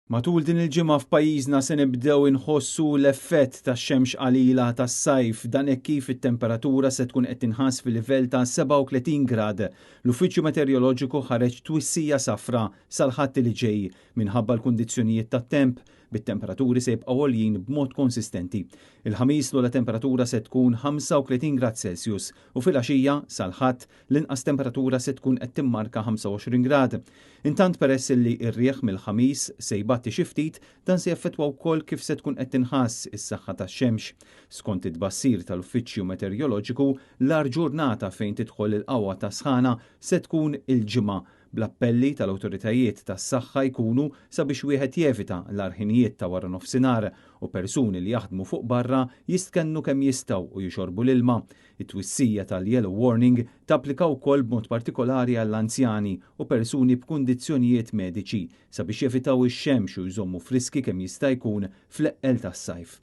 Matul din il-ġimgħa f'pajjiżna se nibdew inħossu l-effett tax-xemx qalila tas-sajf dan hekk kif it-temperatura se tkun qed tinħass fil-livell ta' 37 grad. L-Uffiċċju Meteoroloġiku ħareġ twissija safra sal-Ħadd li ġej minħabba l-kundizzjonijiet tat-temp bit-temperaturi se jibqgħu għoljin b'mod konsistenti. Il-Ħamis l-ogħla temperatura se tkun 35 grad Celsius u filgħaxija sal-Ħadd l-inqas temperatura se tkun qed timmarka 25 grad. Intant peress li r-riħ mill-Ħamis se jbatti xi ftit, dan se jaffettwa wkoll kif se tkun qed tinħass is-saħħa tax-xemx. Skont it-tbassir tal-Uffiċċju Meteoroloġiku, l-agħar ġurnata fejn tidħol il-qawwa tas-sħana se tkun il-Ġimgħa bl-appelli tal-awtoritajiet tas-saħħa jkunu sabiex wieħed jevita l-agħar ħinijiet ta' waranofsinhar u persuni li jaħdmu fuq barra jistkennu kemm jistgħu u jixorbu l-ilma. It-twissija tal-yellow warning tapplika wkoll b'mod partikolari għall-anzjani u persuni b'kundizzjonijiet mediċi sabiex jevitaw ix-xemx u jżommu friski kemm jista' jkun fl-eqqel tas-sajf.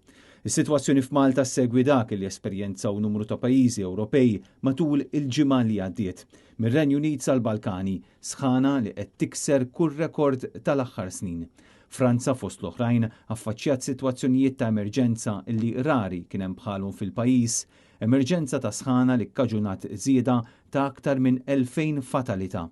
Is-sitwazzjoni f'Malta ssegwi dak li esperjenzaw numru ta' pajjiżi Ewropej matul il-ġimgħa li għaddiet. Mir-Renju Unit sal-Balkani, sħana li qed tikser kull rekord tal-aħħar snin. Franza fost l-oħrajn affaċċjat sitwazzjonijiet ta' emerġenza li rari kien hemm bħalhom fil-pajjiż, emerġenza ta' sħana li kkaġunat żieda ta' aktar minn 2,000 fatalità.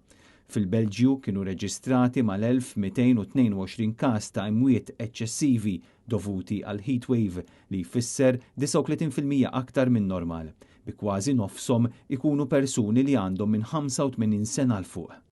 Fil-Belġju kienu reġistrati mal-1,222 każ ta' imwiet eċċessivi dovuti għal heatwave li jfisser 39% aktar minn normal, bi kważi nofshom ikunu persuni li għandhom minn 85 sena 'l fuq.